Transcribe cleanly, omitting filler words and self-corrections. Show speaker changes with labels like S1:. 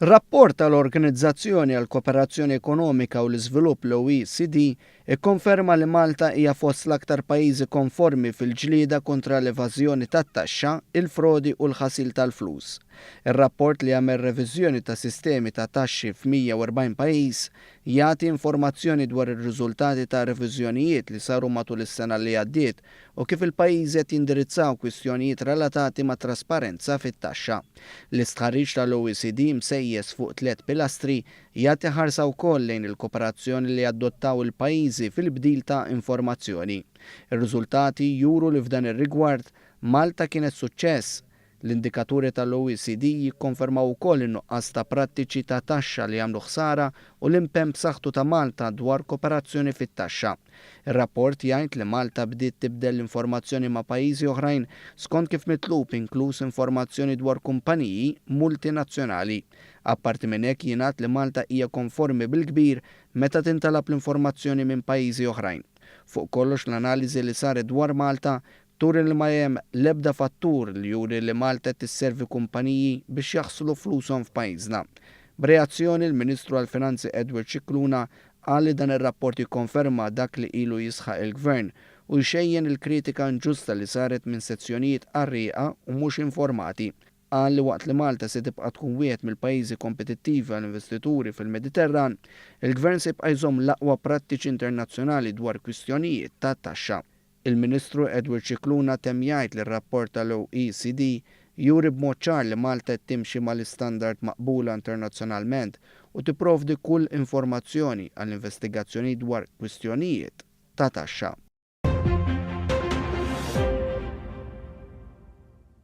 S1: Rapport tal-Organizzazzjoni għall-Kooperazzjoni Ekonomika u l-Iżvilupp, l-OECD, ikkonferma li Malta hija fost l-aktar pajjiżi konformi fil-ġlieda kontra l-evażjoni tat-taxxa, il-frodi u l-ħasil tal-flus. Ir-rapport, li għamel reviżjoni ta' sistemi ta' taxxi f'140 pajjiż, jagħti informazzjoni dwar ir-riżultati ta' reviżjonijiet li saru matul is-sena li għaddiet u kif il-pajjiżi qed jindirizzaw kwistjonijiet relatati ma' trasparenza fit-taxxa. L-istħarriġ tal-OECD, msejjes fuq tliet pilastri, jagħti ħarsa wkoll lejn il-kooperazzjoni li adottaw il-pajjiżi fil-bdil ta' informazzjoni. Ir-riżultati juru li f'dan ir-rigward Malta kienet suċċess. L-indikaturi tal-OECD jikkonfermaw ukoll in-nuqqas ta' prattiċi ta' taxxa li jagħmlu ħsara u l-impenn b'saħħtu ta' Malta dwar kooperazzjoni fit-taxxa. Ir-rapport jgħid li Malta bdiet tibdel l-informazzjoni ma' pajjiżi oħrajn skont kif mitlub, inkluż informazzjoni dwar kumpaniji multinazzjonali. Apparti minn hekk, jingħad li Malta hija konformi bil-kbir meta tintalab l-informazzjoni minn pajjiżi oħrajn. Fuq kollox, l-analiżi li saret dwar Malta turi li ma hemm l-ebda fattur li juri li Malta tisservi kumpaniji biex jaħslu flushom f'pajjiżna. B'reazzjoni, il-Ministru għall-Finanzi Edward Scicluna qal li dan ir-rapport jikkonferma dak li ilu jisħaq il-Gvern u jxejjen il-kritika inġusta li saret minn sezzjonijiet qarrieqa u mhux informati. Qal li waqt li Malta se tibqa' tkun wieħed mill-pajjiżi kompetittivi għall-investituri fil-Mediterran, il-Gvern se jibqa' jżomm l-aqwa prattiċi internazzjonali dwar kwistjonijiet ta' taxxa. Il-Ministru Edward Scicluna temm jgħid li r-rapport tal-OECD juri b'mod ċar li Malta qed timxi mal-istandard maqbula internazzjonalment u tipprovdi kull informazzjoni għall-investigazzjoni dwar kwistjonijiet ta' taxxa.